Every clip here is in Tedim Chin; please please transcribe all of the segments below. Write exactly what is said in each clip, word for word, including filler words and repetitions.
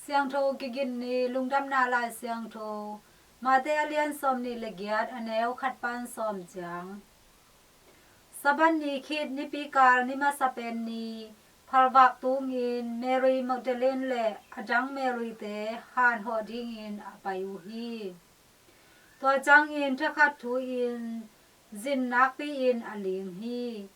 Siangtho Kigin Ni. Lungdamna Lai Siangtho, Mate a lian sawmnih le giat, a neu khat pan sawm ciang. Sabbath ni khit nipi kal ni masa pen ni, phalvak tungin Mary Magdalene le a dang Mary-te han hawh dingin a pai uh hi. Tua ciangin thakhat thu-in zin nakpi-in a ling hi.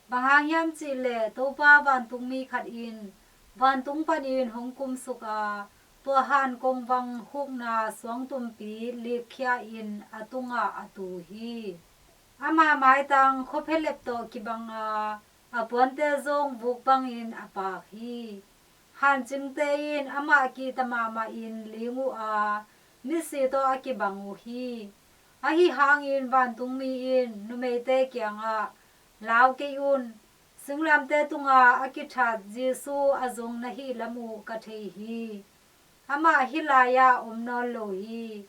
Bang hang hiam cih leh Topa vantungmi khat in vantung panin hong kumsuk a, tua han kongvang hukna suangtumpi likkhia-in a tungah a tu hi. Ama maitang khuaphelep tawh kibang a, a puante zong vuk bangin a paak hi. Hancingte in amah kihta mahmahin ling uh a, misi tawh a kibang uh hi. Ahi hangin vantungmi in numeite kiangah, "Lau kei un, singlamteh tunga a kithat Jesu a zong na hih lam uh ka thei hi. Amah hih lai-ah om nawn lo hi.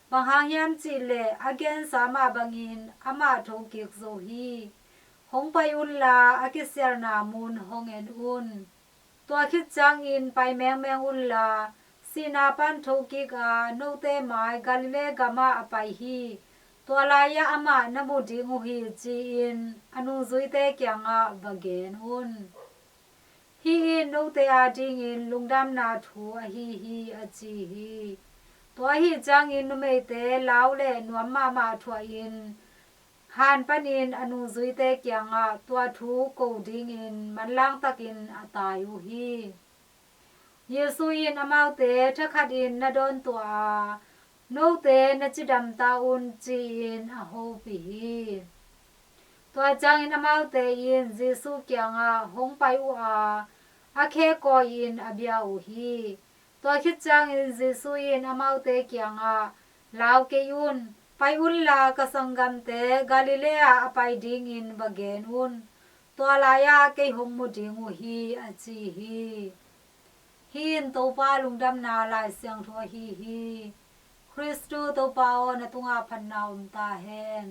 Bang hang hiam cih leh a gensa mah bangin amah thokik zo hi. Hong pai unla, a kisialna mun hong en un. Tua khit ciangin pai mengmeng unla, sihna pan thokik a, note mai Galilee gamah a pai hi. Tua lai-ah amah na mu ding uh hi," ci-in a nungzuite kiangah va gen un. Hih in note adingin lungdamna thu ahi hi, a ci hi. Tua ahih ciangin numeite lau le nuam mahmah thuahin han panin a nungzuite kiangah tua thu ko dingin manlang takin a tai uh hi. Jesu in amaute thakhatin na dawntuah a, "Note na cidam ta un," ci-in a hopih hi. Tua ciangin amaute in Jesu kiangah hong pai uh a, a khe kawi-in a bia uh hi. Tua khit ciangin Jesu in amaute kiangah, "Lau kei un, pai unla ka sanggamte Galilee ah a pai dingin va gen un. Tua lai-ah kei hong mu ding uh hi," a ci hi. Hih in Topa lungdamna Lai Siangtho ahi hi. Khristu Topa aw, na tungah phatna om ta hen.